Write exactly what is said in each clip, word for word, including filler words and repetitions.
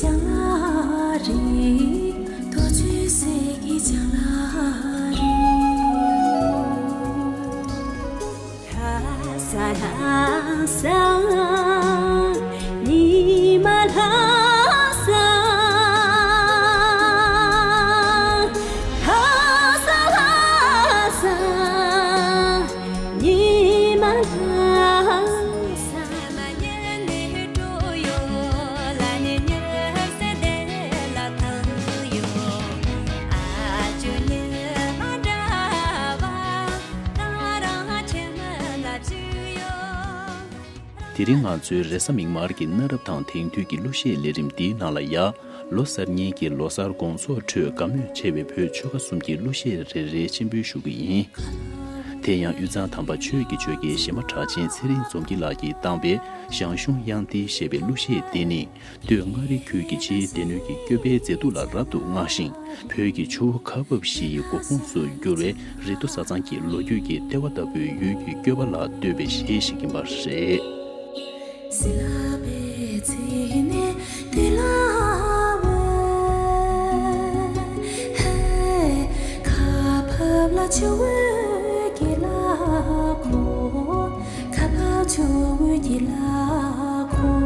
ལྕང་ལ་རི། རྡོ་རྗེ་གསེར་གྱི་ལྕང་ལ་རི། ལྷ་ས་ལྷ་ས། ཉི་མ་ལྷ་ས། ལྷ་ས་ལྷ་ས། ཉི་མ་ལྷ་ས། དེ་རིང་ང་ཚོའི་རེས་གཟའ་མིག་དམར་གྱི་གནའ་རབས་དང་དེང་དུས་ཀྱི་གླུ་གཞས་ལས་རིམ་འདིའི་ནང་ལ་ཡ། ལོ་གསར་རྙིང་གི་ལོ་གསར་དགོང་ཚོགས་ཁྲོད་དགའ་མོས་ཆེ་བའི་བོད་ཆོལ་ཁ་གསུམ་གྱི་གླུ་གཞས་རེ་རེ་སྤྱན་འབུལ་ཞུ་གི་ཡིན། དེ་ཡང་དབུས་གཙང་དམ་པ་ཆོས་ཀྱི་ཆོལ་ཁའི་གཞས་མ་གྲགས་ཅན་ཚེ་རིང་འཛོམས་སྐྱིད་ལགས་ཀྱིས་བཏང་བའི་ཞང་ཞུང་དབྱངས་ལྡན་ཞེས་པའི་གླུ་གཞས་འདི་ནི། སྟོད་མངའ་རིས་ཁུལ་གྱི་ཕྱིའི་སྡེ་སྣོད་ཀྱི་སྐྱོབ་པའི་མཛེས་སྡུག་ལ་རབ་ཏུ་བསྔགས་ཤིང་། བོད་ཀྱི་ཆུ་བོ་ཁ་འབབ་བཞི་ཡི་འགོ་ཁུངས་སུ་གྱུར་བའི་རི་མཐོ་ས་གཙང་གི་ལོ་རྒྱུས་ཀྱི་ལྟེ་བ་ལྟ་བུའི་ཡུལ་གྱི་སྐྱོབ་པ་ལ་བསྟོད་པའི་གཞས་ཤིག་ཡིན་པ་རེད། ཁ་བབ་ལ་ཆུ་བོའི་དཀྱིལ་ལ་འཁོར། ཁ་བབ་ཆུ་བོའི་དཀྱིལ་ལ་འཁོར།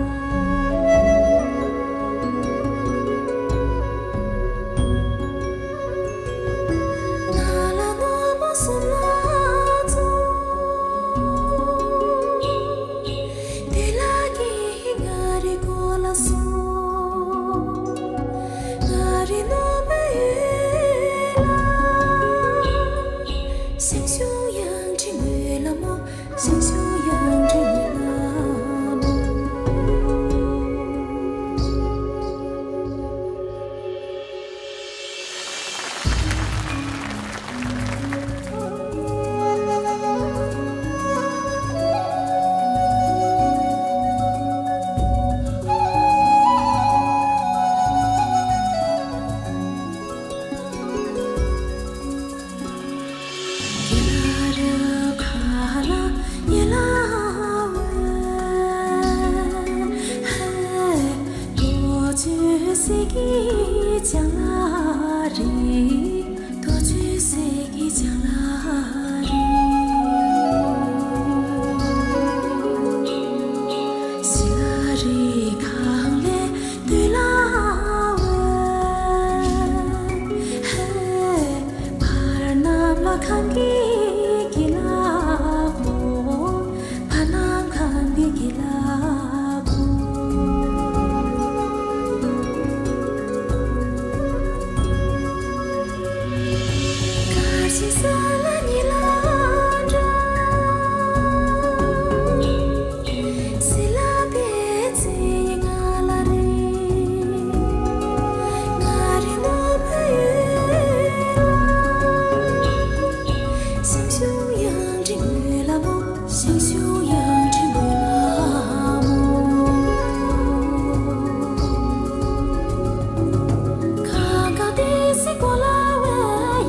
ནང་ལ་ནོར་བུ་གསུམ་ལ་འཛོམས། དེ་ལ་གི་ང་རི་གོ་ལ་སོ། ང་རི་ནོར་བུ་ཡོད་ལ། ཞང་ཞུང་དབྱངས་ཅན་ངོས་ལ་མོ། ཞང་ཞུང་དབྱངས་ཅན་ངོས་ལ་མོ། སྟོད་ལ་འོད། ཧེ། བར་སྣང་ལ་ཁམས་ཀྱི་དཀྱིལ་འཁོར། བར་སྣང་ཁམས་ཀྱི་དཀྱིལ་འཁོར། དཀར་ཆེན་ས་ལ་ཉི་ལ་འདྲ། སྲིད་ལ་བལྟས་ཚེ་ང་ལ་རེ། ང་རེ་ནོར་བུ་ཡོད་ལ། ཞང་ཞུང་དབྱངས་ཅན་ངོས་ལ་མོ། ཞང་ཞུང་དབྱངས་ཅན་ངོས་ལ་མོ། གང་ག་ཏི་སི་གོ་ལ་བའི་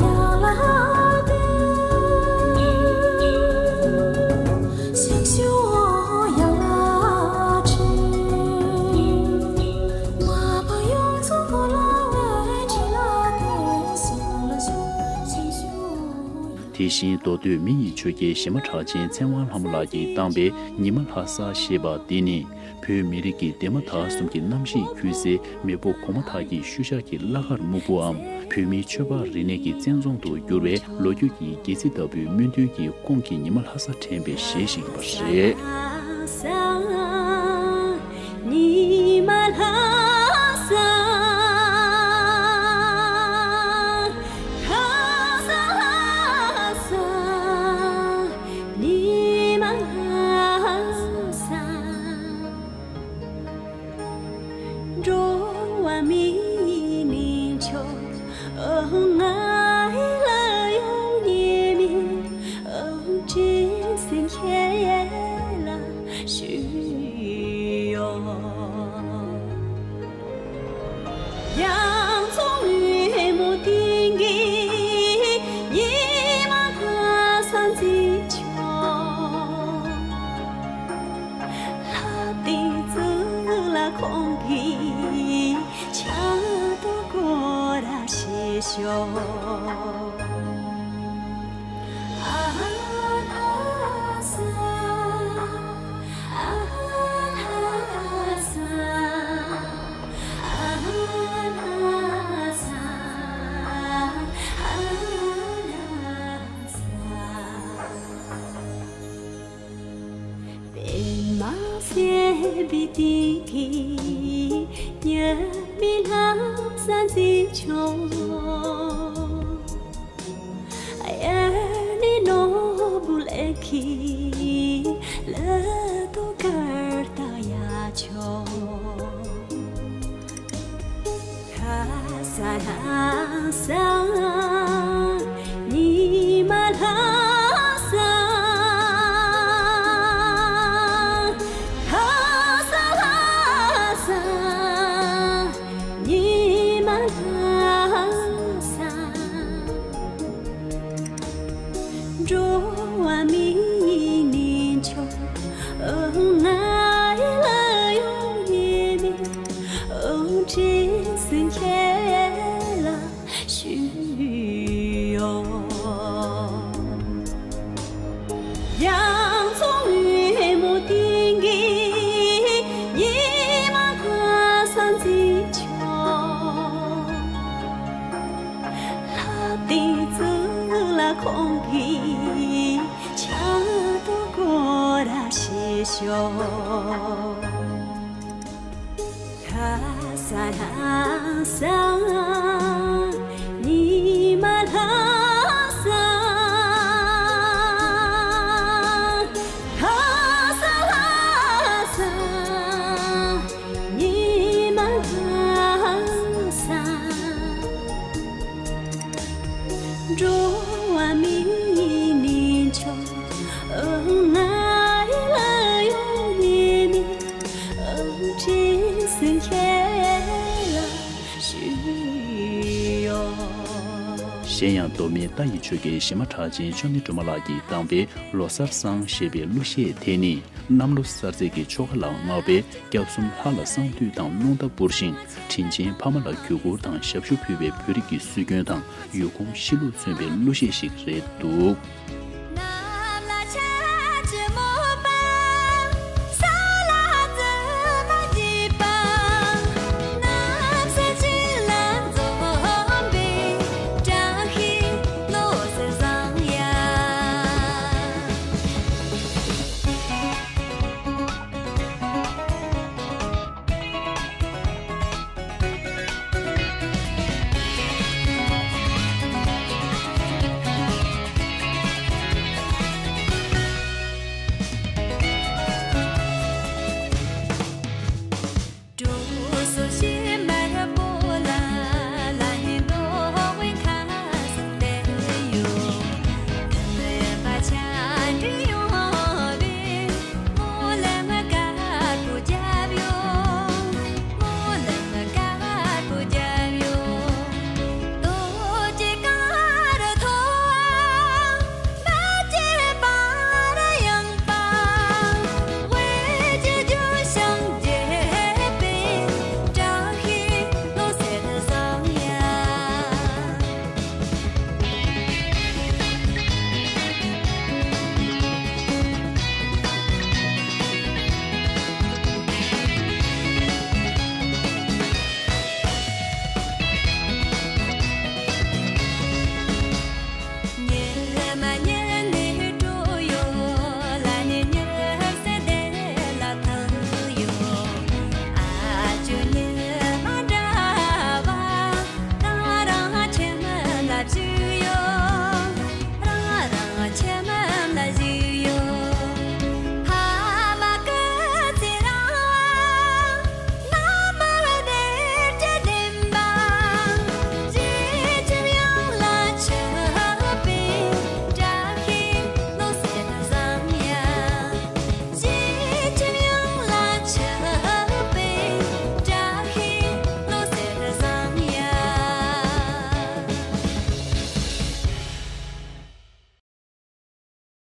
ཡང་ལ་ཧ་ཏི། ཞང་ཞུང་ཡང་ལ་ཁྲི། མ་པ་ཡོངས་སུ་གོ་ལ་བའི་ཁྲི་ལ་ཏི་ཞང་ལ་ཞུ། ཞང་ཞུང་། དེ་བཞིན་མདོ་སྟོད་མི་ཡི་ཆོས་རྒྱལ་གཞས་མ་གྲགས་ཅན་ཚེ་དབང་ལྷ་མོ་ལགས་ཀྱིས་བཏང་བའི་ཉི་མ་ལྷ་ས་ཞེས་པ་འདི་ནི། བོད་མི་རིགས་ཀྱི་འདས་མ་ད་གསུམ་གྱི་རྣམ་ཤེས་འཁྱུད་སའི་མེས་པོ་གོང་མ་དག་གི་ཤུལ་བཞག་གི་བླ་མཁར་སྨུག་པོའམ། བོད་མིའི་ཆོས་པ་རིག་གནས་ཀྱི་བཙན་རྫོང་དུ་གྱུར་བའི་ལོ་རྒྱུས་ཀྱི་སྒལ་ཚིགས་ལྟ་བུའི་སྨོན་འདུན་གྱི་སྐོང་གི་ཉི་མ་ལྷ་ས་དྲན་པའི་གཞས་ཤིག་ཡིན་པ་རེད། ཉི་མ་ལྷ་ས། ལྷ་ས་ལྷ་ས། ཉི་མ་ལྷ་ས། འགྲོ་བ་མིའི་གནས་མཆོག་ང་ལ་ཡོང་ཉེས་མིན། དྲིན་ཟིན་ཁྱེད་ལ་ཞུ་ཡོད། ཡང་ཚོགས་ཉིན་མོ་དེང་གི་ཉི་མ་ལྷ་ས་འཛིན་ཆོག་ལྷ་དེ་ཚུལ་ལ་ཁོང་གིས། པདྨ་སེར་པོའི་སྟེང་གི་ཉི་མའི་ལྷ་ས་འཛིན་ཆོག་གཡས་ནས་ནོར་བུ་ལེགས་ཀྱི་ལ་ཏོ་དཀར་དང་ཡ་ཆོག་ལྷ་ས་ལྷ་ས་ཉི་མ་ལྷ་ས། ལྷ་ས་ལྷ་ས་ཉི་མ་ལྷ་ས། འགྲོ་བ་མིའི་གནས་མཆོག་ང་ཡི་ལ་ཡོང་ཡེ་མི་འོ་དྲིན་སུ་ཁྱེད་ལ་ཞུ་ཡོད། ཡང་ཚོ་འོད་མོ་སྟེང་གི་ཉི་མ་ལྷ་ས་འཛིན་ཆོག་ལྷ་སྟེང་གཙུག་ལག་ཁང་གི་ཆ་ཏོ་སྐོར་ར་ཞེས་ཤོག་ལྷ་ས་ལྷ་ས་ཉི་མ་ལྷ་ས། ལྷ་ས་ལྷ་ས་ཉི་མ་ལྷ་ས། འགྲོ་བ་མིའི་གནས་མཆོག་ང་ཡི་ལ་ཡོང་ཡེ་མི་འོ་དྲིན་སུ་ཁྱེད་ལ་ཞུ་ཡོད། གཞན་ཡང་མདོ་སྨད་རྟ་ཡི་ཆོས་སྐྱོང་གཞི་མ་གྲགས་ཅན་བཅོ་ལྔའི་སྒྲོལ་མ་ལགས་ཀྱིས་བཏང་བའི་ལོ་གསར་བསང་ཞེས་པའི་གླུ་གཞས་དེ་ནི། གནམ་ལོ་གསར་ཚེས་ཀྱི་ཆོ་ག་ལ་བསྔགས་པའི་སྐྱབས་གསུམ་ལྷ་ལ་བསང་དུད་དང་རླུང་རྟ་སྤུར་ཞིང་། དྲིན་ཅན་ཕ་མ་ལ་གུས་བཀུར་དང་ཞབས་ཞུ་ཕུལ་བའི་བོད་རིགས་ཀྱི་སྲོལ་རྒྱུན་དང་ཡུལ་གོམས་གཤིས་ལུགས་མཚོན་པའི་གླུ་གཞས་ཤིག་རེད་འདུག